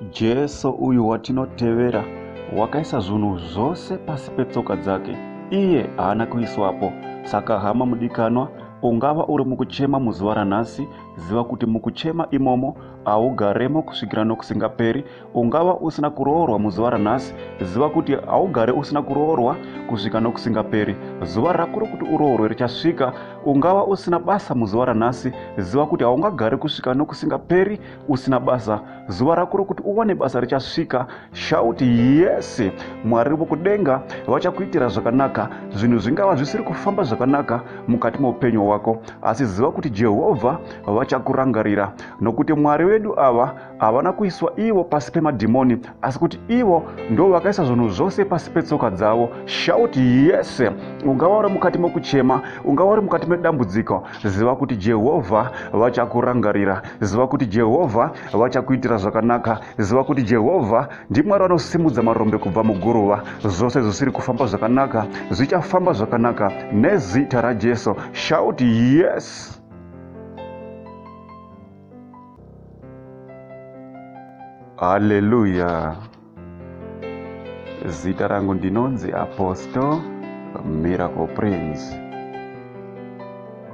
Jesu uyu watinotevera wakaisa zvinhu zvose pasi petsoka dzake, iye haana kuiswapo. Saka hama mudikanwa, ungava uri mukuchema muzuva ranhasi, ziva kuti mukuchema imomo haugaremo kusvikira nokusingaperi. Ungava usina kuroorwa muzuva ranhasi, ziva kuti haugare usina kuroorwa kusvika nokusingaperi. Zuva rako rokuti uroorwe richasvika. Ungava usina basa muzuva ranhasi, ziva kuti haungagari kusvika nokusingaperi usina basa. Zuva rako rokuti uwane basa richasvika. Shout yes! Mwari vokudenga vachakuitira zvakanaka. Zvinhu zvingava zvisiri kufamba zvakanaka mukati meupenyu hwako, asi ziva kuti Jehovha vachakurangarira, nokuti Mwari vedu ava havana kuiswa ivo pasi pemadhimoni, asi kuti ivo ndo vakaisa zvinhu zvose pasi petsoka dzavo. Shout yes! Ungava uri mukati mokuchema, ungava uri mukati medambudziko, ziva kuti Jehovha vachakurangarira. Ziva kuti Jehovha vachakuitira zvakanaka. Ziva kuti Jehovha ndiMwari vanosimudza marombe kubva muguruva. Zvose zvisiri kufamba zvakanaka zvichafamba zvakanaka nezita raJesu. Shout yes! Haleluya! Zita rangu ndinonzi Apostle Miracle Prince.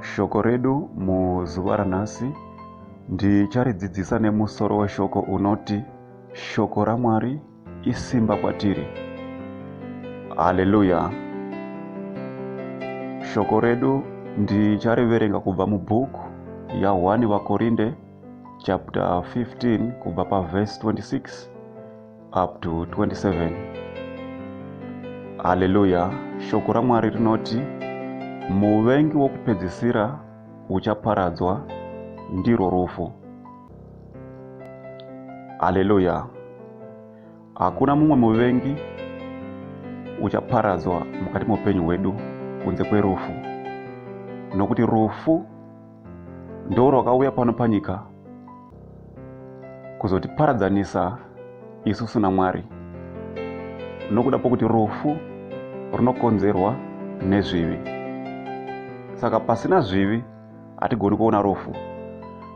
Shoko redu muzuva ranhasi ndicharidzidzisa nemusoro weshoko unoti Shoko raMwari isimba kwatiri. Haleluya! Shoko redu ndichariverenga kubva mubhuku ya1 vaKorinde chapter 15 kubva pavhesi 26 up to 27. Haleluya! Shoko raMwari rinoti muvengi wokupedzisira uchaparadzwa ndirwo rufu. Haleluya! Hakuna mumwe muvengi uchaparadzwa mukati meupenyu hwedu kunze kwerufu, nokuti rufu ndo rwakauya pano panyika kuzotiparadzanisa isusu naMwari, nokuda pokuti rufu runokonzerwa nezvivi. Saka pasina zvivi hatigoni kuona rufu.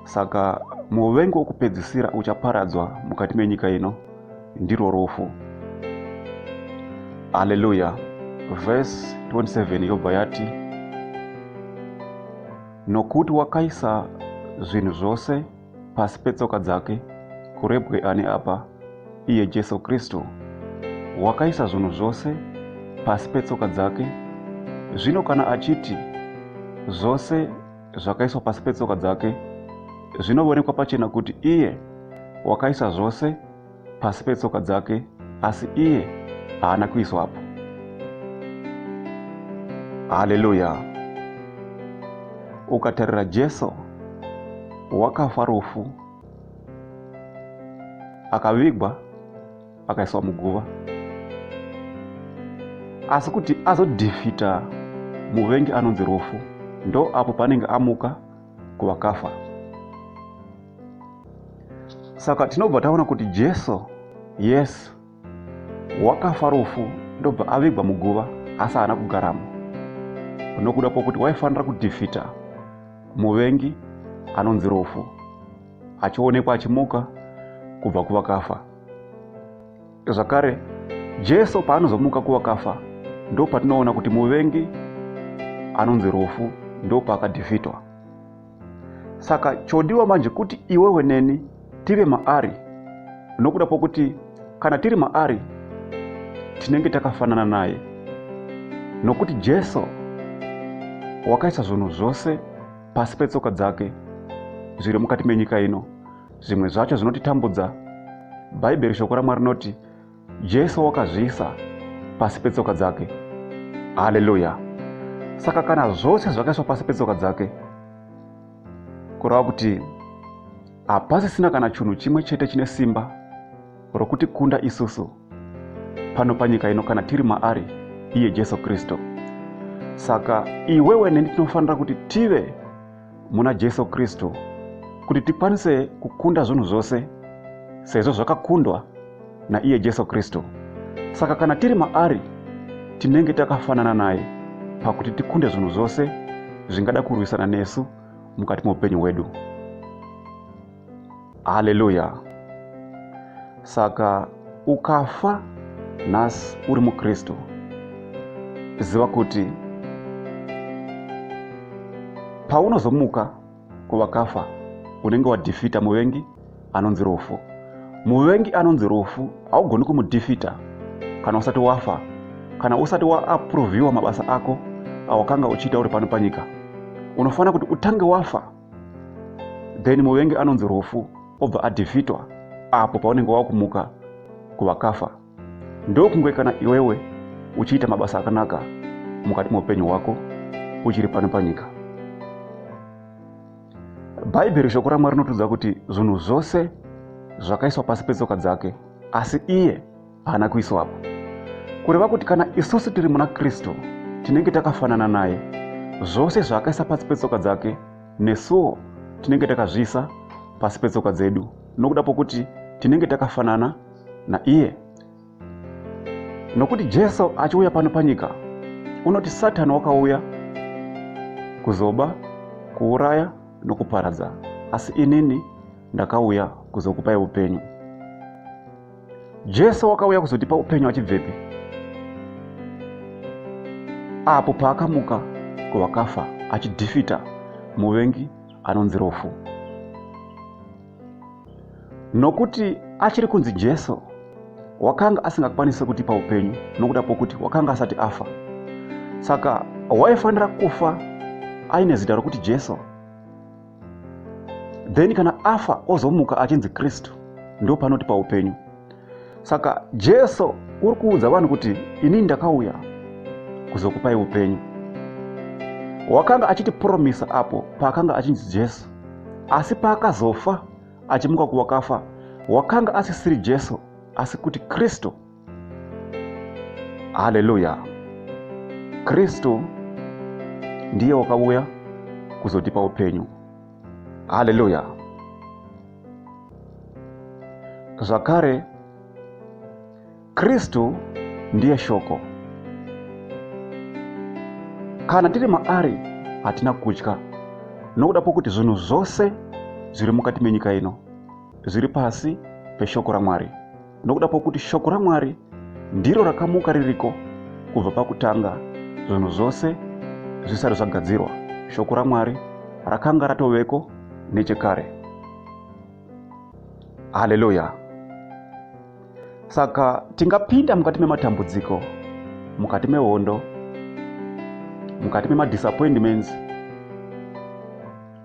Saka muvengi wokupedzisira uchaparadzwa mukati menyika ino ndirwo rufu. Haleluya. Vhesi 27 yobva yati, nokuti wakaisa zvinhu zvose pasi petsoka dzake, kurebwe ani apa? Iye Jesu Kristu. Wakaisa zvinhu zvose pasi petsoka dzake. Zvino kana achiti zvose zvakaiswa pasi petsoka dzake, zvinoonekwa pachena kuti iye wakaisa zvose pasi petsoka dzake, asi iye haana kuiswapo. Haleluya! Ukatarira Jesu wakafa rufu, akavigwa, akaiswa muguva, asi kuti azodhifita muvengi anonzi rufu, ndo apo paanenge amuka kuvakafa. Saka tinobva taona kuti Jesu, yes, wakafa rufu ndobva avigwa muguva, asi haana kugaramo, nokuda kwokuti waifanira kudhifita muvengi anonzi rufu, achionekwa achimuka kubva kuvakafa. Zvakare, Jesu paanozomuka kuvakafa, ndo patinoona kuti muvengi anonzi rufu ndo paakadhifitwa. Saka chodiwa manje kuti iwewe neni tive maari, nokuda kwokuti kana tiri maari tinenge takafanana naye, nokuti Jesu wakaisa zvinhu zvose pasi petsoka dzake zviri mukati menyika ino. Zvimwe zvacho zvinotitambudza, Bhaibheri shoko raMwari rinoti Jesu wakazviisa pasi petsoka dzake. Haleluya! Saka kana zvose zvakaiswa pasi petsoka dzake, kureva kuti hapasisina kana chinhu chimwe chete chine simba rokuti kunda isusu pano panyika ino kana tiri maari iye Jesu Kristu. Saka iwewe neni tinofanira kuti tive muna Jesu Kristu kuti tikwanise kukunda zvinhu zvose sezvo zvakakundwa naiye Jesu Kristu. Saka kana tiri maari tinenge takafanana naye pakuti tikunde zvinhu zvose zvingada kurwisana nesu mukati meupenyu hwedu. Haleluya! Saka ukafa nhasi uri muKristu, ziva kuti paunozomuka kuvakafa unenge wadhifita muvengi anonzi rufu. Muvengi anonzi rufu haugoni kumudhifita kana usati wafa, kana usati waapruvhiwa mabasa ako awakanga uchiita uri pano panyika. Unofanira kuti utange wafa, then muvengi anonzi rufu obva adhifitwa apo paunenge wakumuka kuvakafa. Ndokunge kana iwewe uchiita mabasa akanaka mukati meupenyu hwako uchiri pano panyika. Bhaibheri shoko raMwari rinotiudza kuti zvinhu zvose zvakaiswa pasi petsoka dzake, asi iye haana kuiswapo. Kureva kuti kana isusu tiri muna Kristu, tinenge takafanana naye. Zvose zvaakaisa pasi petsoka dzake, nesuwo tinenge takazviisa pasi petsoka dzedu, nokuda pokuti tinenge takafanana naiye. Nokuti Jesu achiuya pano panyika, unoti Satani wakauya kuzoba, kuuraya nokuparadza, asi inini ndakauya kuzokupai upenyu. Jesu wakauya kuzotipa upenyu achibvepi? Apo paakamuka kuvakafa achidhifita muvengi anonzi rufu. Nokuti achiri kunzi Jesu wakanga asingakwanisi kutipa upenyu nokuda pokuti wakanga asati afa. Saka waifanira kufa aine zita rokuti Jesu. Then kana afa ozomuka achinzi Kristu, ndo panotipa upenyu. Saka Jesu uri kuudza vanhu kuti inini ndakauya kuzokupai upenyu. Wakanga achitipromisa apo paakanga achinzi Jesu, asi paakazofa achimuka kuvakafa, wakanga asisiri Jesu asi kuti Kristu. Haleluya! Kristu ndiye wakauya kuzotipa upenyu. Haleluya! Zvakare, Kristu ndiye shoko. Kana tiri maari hatina kutya, nokuda kwokuti zvinhu zvose zviri mukati menyika ino zviri pasi peshoko raMwari. Nokuda kwokuti shoko raMwari ndiro rakamuka ririko kubva pakutanga zvinhu zvose zvisati zvagadzirwa. Shoko raMwari rakanga ratoveko nechekare. Haleluya! Saka tingapinda mukati mematambudziko, mukati mehondo, mukati memadisappointments,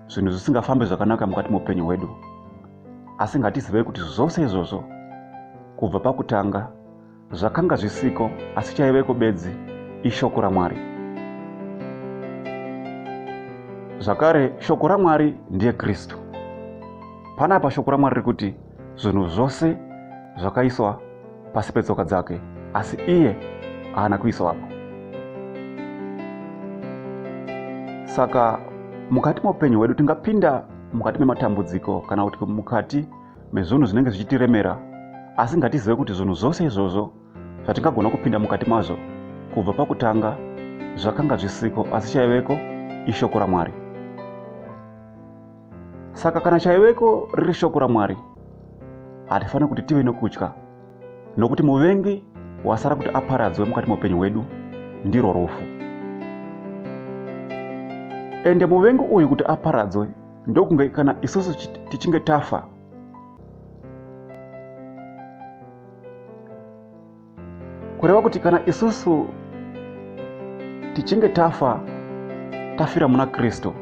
zvinhu zvisingafambi zvakanaka mukati meupenyu hwedu. Asi ngatizivei kuti zvose izvozvo kubva pakutanga zvakanga zvisiko, asi chaiveko bedzi ishoko raMwari. Zvakare, shoko raMwari ndiye Kristu. Panapa shoko raMwari riri kuti zvinhu zvose zvakaiswa pasi petsoka dzake, asi iye haana kuiswapo. Saka mukati meupenyu hwedu tingapinda mukati mematambudziko kana kuti mukati mezvinhu zvinenge zvichitiremera, asi ngatizive kuti zvinhu zvose izvozvo zvatingagona kupinda mukati mazvo kubva pakutanga zvakanga zvisiko, asi chaiveko ishoko raMwari. Saka kana chaiveko riri shoko raMwari, hatifaniri kuti tive nokutya, nokuti muvengi wasara kuti aparadzwe mukati meupenyu hwedu ndirwo rufu. Ende muvengi uyu kuti aparadzwe ndokunge kana isusu tichinge tafa. Kureva kuti kana isusu tichinge tafa, tafira muna Kristu,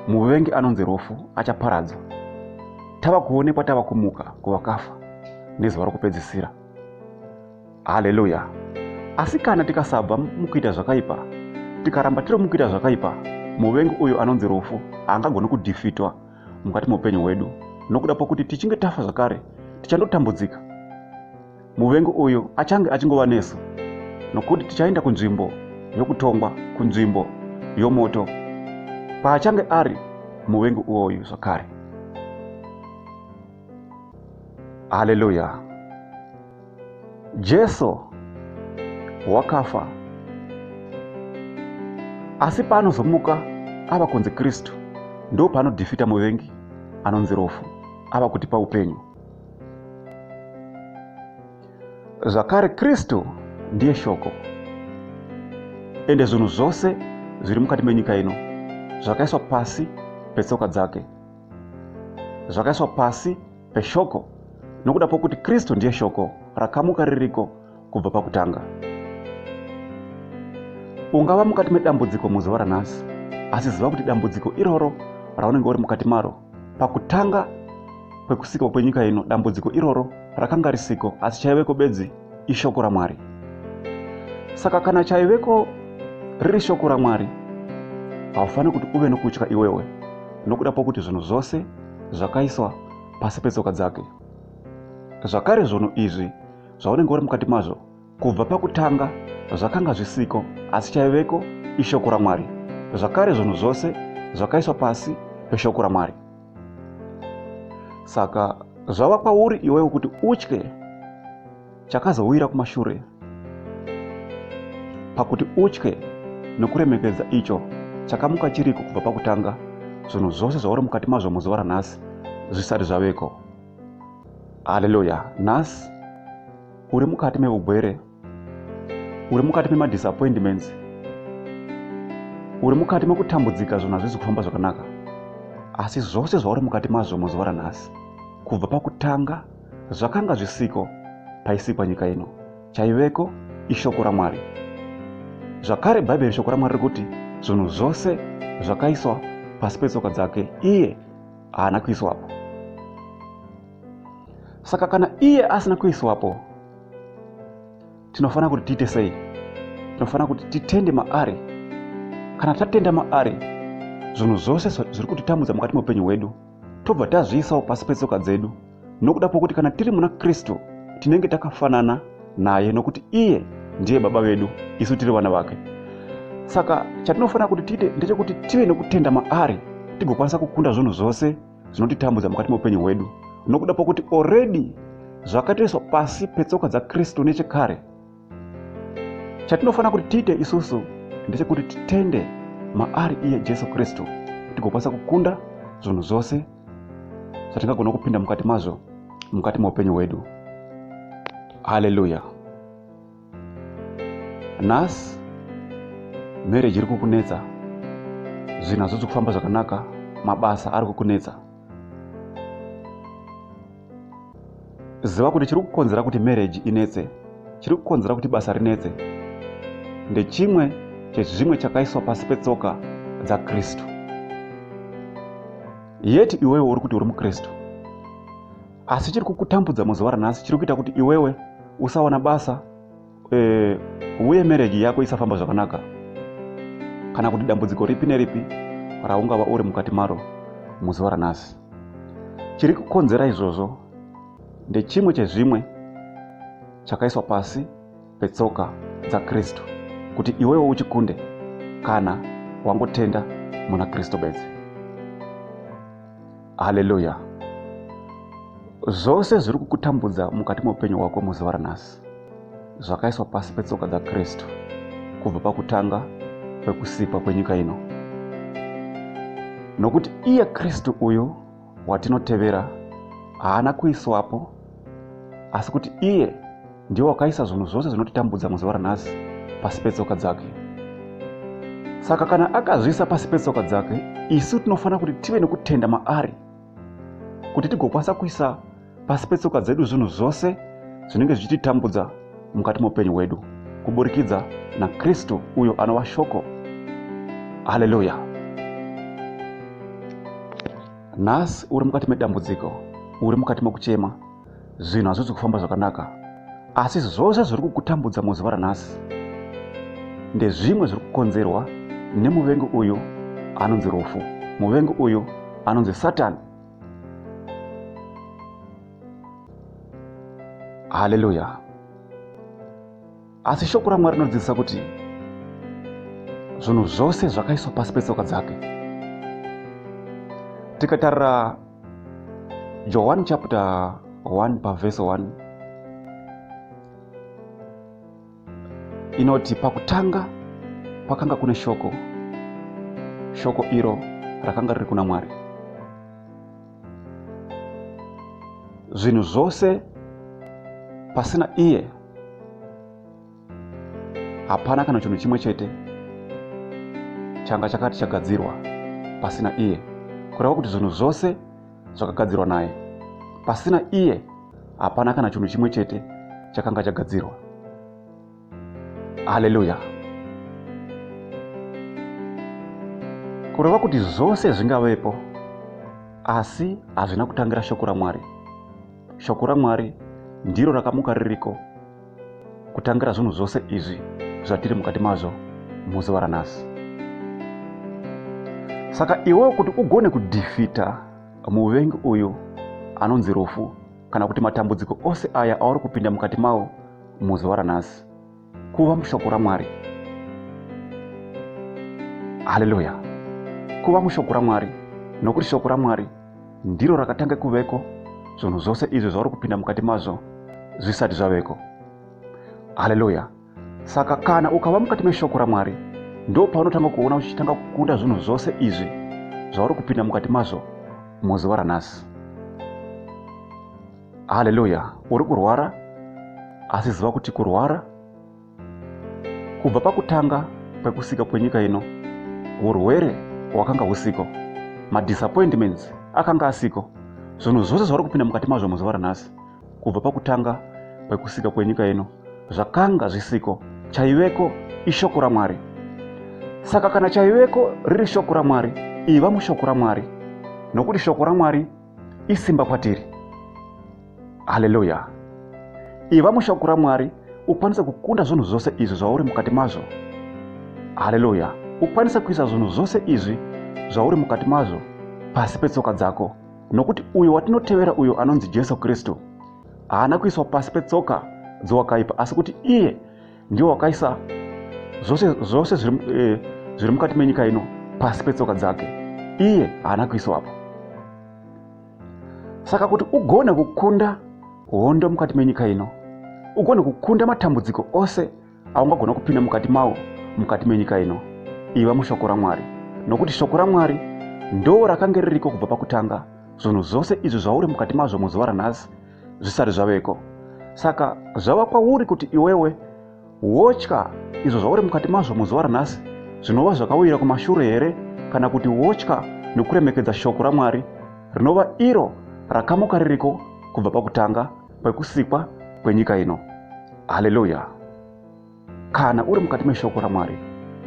muvengi anonzi rufu achaparadzwa. Tava kuonekwa tava kumuka kuvakafa nezuva rokupedzisira. Haleluya! Asi kana tikasabva mukuita zvakaipa, tikaramba tiri mukuita zvakaipa, muvengi uyu anonzi rufu haangagoni kudhifitwa mukati meupenyu hwedu, nokuda pokuti tichinge tafa zvakare tichandotambudzika. Muvengi uyu achange achingova nesu, nokuti tichaenda kunzvimbo yokutongwa, kunzvimbo yomoto, paachange ari muvengi uwoyu zvakare. Haleluya! Jesu wakafa, asi paanozomuka ava kunzi Kristu, ndo paanodhifita muvengi anonzi rufu, ava kutipa upenyu. Zvakare Kristu ndiye shoko. Ende zvinhu zvose zviri mukati menyika ino zvakaiswa pasi petsoka dzake. Zvakaiswa pasi peshoko nokuda pokuti Kristu ndiye shoko rakamuka ririko kubva pakutanga. Ungava mukati medambudziko muzuva ranhasi, asi ziva kuti dambudziko iroro raunenge uri mukati maro pakutanga kwekusikwa kwenyika ino, dambudziko iroro rakanga risiko, asi chaiveko bedzi ishoko raMwari. Saka kana chaiveko riri shoko raMwari, haufaniri kuti uve nokutya iwewe nokuda pokuti zvinhu zvose zvakaiswa pasi petsoka dzake. Zvakare zvinhu izvi zvaunenge uri mukati mazvo kubva pakutanga zvakanga zvisiko, asi chaiveko ishoko raMwari. Zvakare zvinhu zvose zvakaiswa pasi peshoko raMwari. Saka zvava kwauri iwewe kuti utye chakazowira kumashure pakuti utye nokuremekedza icho chakamuka chiriko kubva pakutanga zvinhu zvose zvauri mukati mazvo muzuva ranhasi zvisati zvaveko. Haleluya! Nhasi uri mukati meugwere, uri mukati memadisappointments, uri mukati mekutambudzika, zvinhu hazvisi kufamba zvakanaka, asi zvose zvauri mukati mazvo muzuva ranhasi kubva pakutanga zvakanga zvisiko paisikwa nyika ino. Chaiveko ishoko raMwari. Zvakare Bhaibheri shoko raMwari riri kuti zvinhu zvose zvakaiswa pasi petsoka dzake, iye haana kuiswapo. Saka kana iye asina kuiswapo, tinofanira kuti tiite sei? Tinofanira kuti titende maari. Kana tatenda maari, zvinhu zvose zviri kutitambudza mukati meupenyu hwedu tobva tazviisawo pasi petsoka dzedu, nokuda kwokuti kana tiri muna Kristu tinenge takafanana naye, nokuti iye ndiye baba vedu, isu tiri vana vake. Saka chatinofanira kuti tiite ndechekuti tive nokutenda maari, tigokwanisa kukunda zvinhu zvose zvinotitambudza mukati meupenyu hwedu, nokuda kwokuti already zvakatoiswa pasi petsoka dzaKristu nechekare. Chatinofanira kuti tiite isusu ndechekuti titende maari iye Jesu Kristu, tigokwanisa kukunda zvinhu zvose zvatingagona kupinda mukati mazvo mukati meupenyu hwedu. Haleluya! Nhasi marriage iri kukunetsa, zvinhu hazvisi kufamba zvakanaka, mabasa ari kukunetsa. Ziva kuti chiri kukonzera kuti marriage inetse, chiri kukonzera kuti basa rinetse ndechimwe chezvimwe chakaiswa pasi petsoka dzaKristu. Yeti iwewe uri kuti uri muKristu, asi chiri kukutambudza muzuva ranhasi chiri kuita kuti iwewe usawana basa, uye marriage yako isafamba zvakanaka, kana kuti dambudziko ripi neripi raungava uri mukati maro muzuva ranhasi. Chiri kukonzera izvozvo ndechimwe chezvimwe chakaiswa pasi petsoka dzaKristu kuti iwewe uchikunde kana wangotenda muna Kristu bedzi. Haleluya! Zvose zviri kukutambudza mukati meupenyu hwako muzuva ranhasi zvakaiswa pasi petsoka dzaKristu kubva pakutanga kwekusikwa kwenyika ino, nokuti iye Kristu uyu watinotevera haana kuiswapo, asi kuti iye ndiye wakaisa zvinhu zvose zvinotitambudza muzuva ranhasi pasi petsoka dzake. Saka kana akazviisa pasi petsoka dzake, isu tinofanira kuti tive nekutenda maari kuti tigokwanisa kuisa pasi petsoka dzedu zvinhu zvose zvinenge zvichititambudza mukati meupenyu hwedu kuburikidza naKristu uyo anova shoko. Haleluya! Nhasi uri mukati medambudziko, uri mukati mekuchema, zvinhu hazvisi kufamba zvakanaka, asi zvose zviri kukutambudza muzuva ranhasi ndezvimwe zviri kukonzerwa nemuvengi uyu anonzi rufu, muvengi uyu anonzi Satani. Haleluya! Asi shoko raMwari rinodzidzisa kuti zvinhu zvose zvakaiswa pasi petsoka dzake. Tikatarira Johani chapter 1 pavhesi 1 inoti, pakutanga pakanga kune shoko, shoko iro rakanga riri kuna Mwari. Zvinhu zvose pasina iye Hapana kana chinhu chimwe chete changa chakati chagadzirwa pasina iye, kureva kuti zvinhu zvose zvakagadzirwa naye. Pasina iye hapana kana chinhu chimwe chete chakanga chagadzirwa. Haleluya! Kureva kuti zvose zvingavepo, asi hazvina kutangira shoko raMwari. Shoko raMwari ndiro rakamuka ririko kutangira zvinhu zvose izvi zvatiri mukati mazvo muzuva ranhasi. Saka iwewo kuti ugone kudhifita muvengi uyu anonzi rufu, kana kuti matambudziko ose aya auri kupinda mukati mawo muzuva ranhasi, kuva mushoko raMwari. Haleluya! Kuva mushoko raMwari, nokuti shoko raMwari ndiro rakatanga kuveko zvinhu zvose izvi zvauri kupinda mukati mazvo zvisati zvaveko. Haleluya! Saka kana ukava mukati meshoko raMwari, ndo paunotanga kuona uchitanga kukunda zvinhu zvose izvi zvauri kupinda mukati mazvo muzuva ranhasi. Haleluya! Uri kurwara, asi ziva kuti kurwara kubva pakutanga kwekusika kwenyika ino, urwere hwakanga husiko, madisappointments akanga asiko, zvinhu zvose zvauri kupinda mukati mazvo muzuva ranhasi kubva pakutanga kwekusika kwenyika ino zvakanga zvisiko. Chaiveko ishoko raMwari. Saka kana chaiveko riri shoko raMwari, iva mushoko raMwari, nokuti shoko raMwari isimba kwatiri. Haleluya! Iva mushoko raMwari ukwanise kukunda zvinhu zvose izvi zvauri mukati mazvo. Haleluya! Ukwanise kuisa zvinhu zvose izvi zvauri mukati mazvo pasi petsoka dzako, nokuti uyo watinotevera, uyo anonzi Jesu Kristu, haana kuiswa pasi petsoka dzowakaipa, asi kuti iye ndiwo wakaisa zvose zvose zviri mukati menyika ino pasi petsoka dzake. Iye haana kuiswapo. Saka kuti ugone kukunda hondo mukati menyika ino, ugone kukunda matambudziko ose aungagona kupinda mukati mawo mukati menyika ino, iva mushoko raMwari, nokuti shoko raMwari ndo rakange ririko kubva pakutanga zvinhu zvose izvi zvauri mukati mazvo muzuva ranhasi zvisati zvaveko. Saka zvava kwauri kuti iwewe wotya izvo zvauri mukati mazvo muzuva ranhasi zvinova zvakawira kumashure here, kana kuti wotya nokuremekedza shoko raMwari rinova iro rakamuka ririko kubva pakutanga kwekusikwa kwenyika ino. Haleluya! Kana uri mukati meshoko raMwari,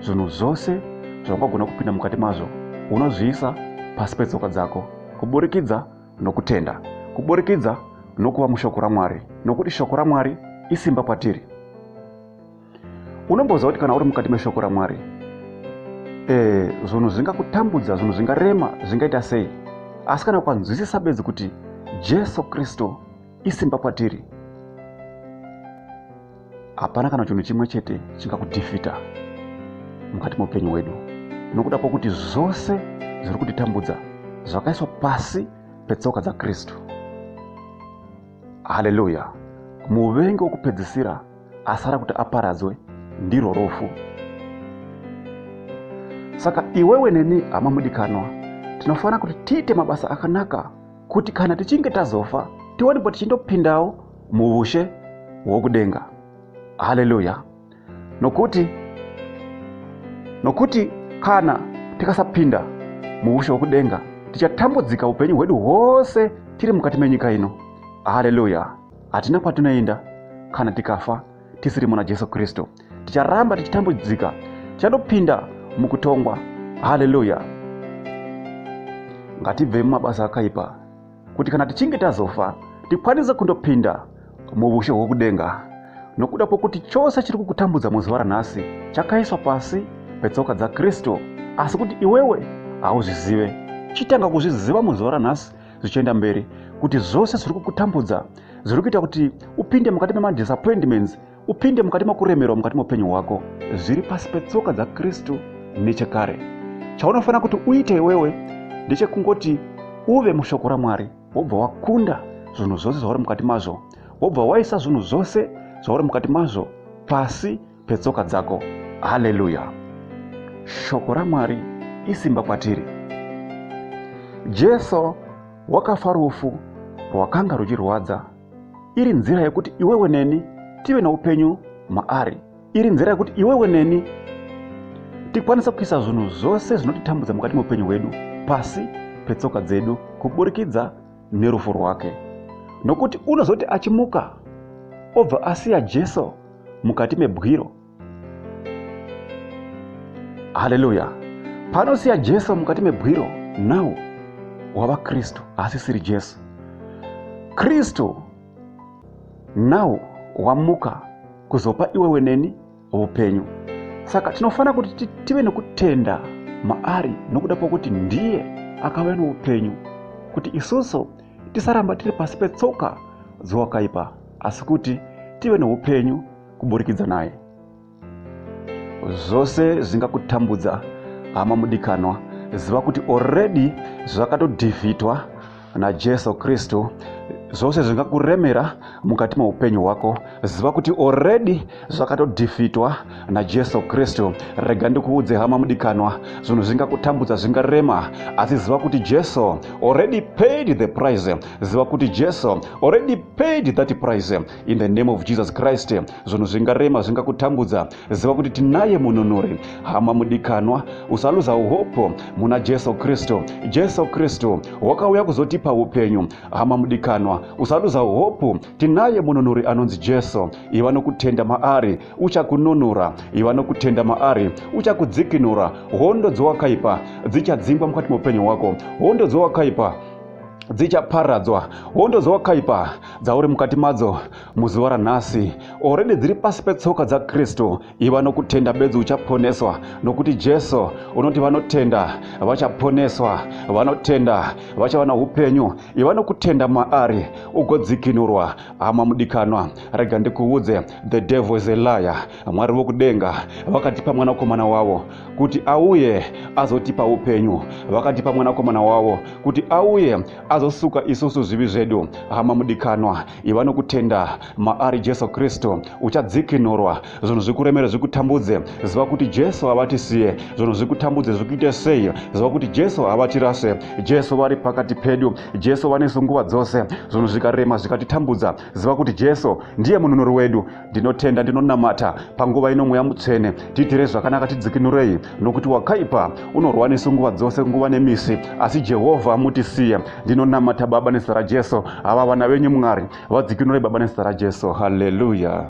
zvinhu zvose zvaungagona kupinda mukati mazvo unozviisa pasi petsoka dzako kuburikidza nokutenda, kuburikidza nokuva mushoko raMwari, nokuti shoko raMwari isimba kwatiri. Unomboziva kuti kana uri mukati meshoko raMwari, zvinhu zvingakutambudza, zvinhu zvingarema, zvingaita sei, asi kana ukanzwisisa bedzi kuti Jesu Kristu isimba kwatiri, hapana kana chinhu chimwe chete chingakudhifita mukati meupenyu hwedu, nokuda kwokuti zvose zviri kutitambudza zvakaiswa pasi petsoka dzaKristu. Haleluya! Muvengi wokupedzisira asara kuti aparadzwe ndirwo rufu. Saka iwewe neni, hama mudikanwa, tinofanira kuti tiite mabasa akanaka kuti kana tichinge tazofa tiwanikwe tichindopindawo muushe hwokudenga. Haleluya! Nokuti kana tikasapinda muushe hwokudenga, tichatambudzika upenyu hwedu hwose tiri mukati menyika ino. Haleluya! Hatina kwatinoenda kana tikafa tisiri muna Jesu Kristu. Ticharamba tichitambudzika, tichandopinda mukutongwa. Haleluya! Ngatibvei mumabasa akaipa, kuti kana tichinge tazofa tikwanise kundopinda muushe hwokudenga, nokuda kwokuti chose chiri kukutambudza muzuva ranhasi chakaiswa pasi petsoka dzaKristu, asi kuti iwewe hauzvizive. Chitanga kuzviziva muzuva ranhasi zvichienda mberi, kuti zvose zviri kukutambudza, zviri kuita kuti upinde mukati memadisappointments, upinde mukati mekuremerwa mukati meupenyu hwako, zviri pasi petsoka dzaKristu nechekare. Chaunofanira kuti uite iwewe ndechekungoti uve mushoko raMwari, wobva wakunda zvinhu zvose zvauri mukati mazvo, wobva waisa zvinhu zvose zvauri mukati mazvo pasi petsoka dzako. Haleluya! Shoko raMwari isimba kwatiri. Jesu wakafa rufu rwakanga ruchirwadza, iri nzira yekuti iwewe neni tive noupenyu maari. Iri nzira yekuti iwewe neni tikwanise kuisa zvinhu zvose zvinotitambudza mukati meupenyu hwedu pasi petsoka dzedu kuburikidza nerufu rwake. Nokuti unozoti achimuka obva asiya Jesu mukati mebwiro. Haleluya! Paanosiya Jesu mukati mebwiro, now wava Kristu, haasisiri Jesu. Kristu now wamuka kuzopa iwewe neni upenyu. Saka tinofanira kuti tive nokutenda maari nokuda kwokuti ndiye akauya noupenyu, kuti isusu tisaramba tiri pasi petsoka dzowakaipa, asi kuti tive noupenyu kuburikidza naye. Zvose zvingakutambudza hama mudikanwa, ziva kuti already zvakatodhivhitwa naJesu Kristu. Zvose zvingakuremera mukati meupenyu hwako, ziva kuti already zvakatodhifitwa naJesu Kristu. Rega ndikuudze hama mudikanwa, zvinhu zvingakutambudza, zvingarema, asi ziva kuti Jesu already paid the price. Ziva kuti Jesu already paid that price in the name of Jesus Christ. Zvinhu zvingarema, zvingakutambudza, ziva kuti tinaye mununuri. Hama mudikanwa, usaluza hope muna Jesu Kristu. Jesu Kristu wakauya kuzotipa upenyu. Hama mudikanwa, usaluza hope, tinaye mununuri anonzi Jesu. Iva nokutenda maari, uchakununura. Iva nokutenda maari, uchakudzikinura. Hondo dzowakaipa dzichadzingwa mukati meupenyu hwako. Hondo dzowakaipa dzichaparadzwa. Hondo dzowakaipa dzauri mukati madzo muzuva ranhasi already dziri pasi petsoka dzaKristu. Iva nokutenda bedzi, uchaponeswa, nokuti Jesu unoti vanotenda vachaponeswa, vanotenda vachava noupenyu. Iva nokutenda maari ugodzikinurwa. Hama mudikanwa, rega ndikuudze, the devil is a liar. Mwari vokudenga vakatipa mwanakomana wavo kuti auye azotipa upenyu. Vakatipa mwanakomana wavo kuti auye azosuka isusu zvivi zvedu. Hama mudikanwa, iva nokutenda maari Jesu Kristu, uchadzikinurwa. Zvinhu zvikuremere, zvikutambudze, ziva kuti Jesu havatisiye. Zvinhu zvikutambudze, zvikuite sei, ziva kuti Jesu havatirase. Jesu vari pakati pedu, Jesu vanesu nguva dzose. Zvinhu zvikarema, zvikatitambudza, ziva kuti Jesu ndiye mununuri wedu. Ndinotenda, ndinonamata panguva ino, Mweya Mutsvene, tiitire zvakanaka, tidzikinurei, nokuti wakaipa unorwa nesu nguva dzose, nguva nemisi, asi Jehovha mutisiye. Ndinonamata Baba nezita raJesu, ava vana venyu Mwari, vadzikinurei Baba nezita raJesu. Haleluya.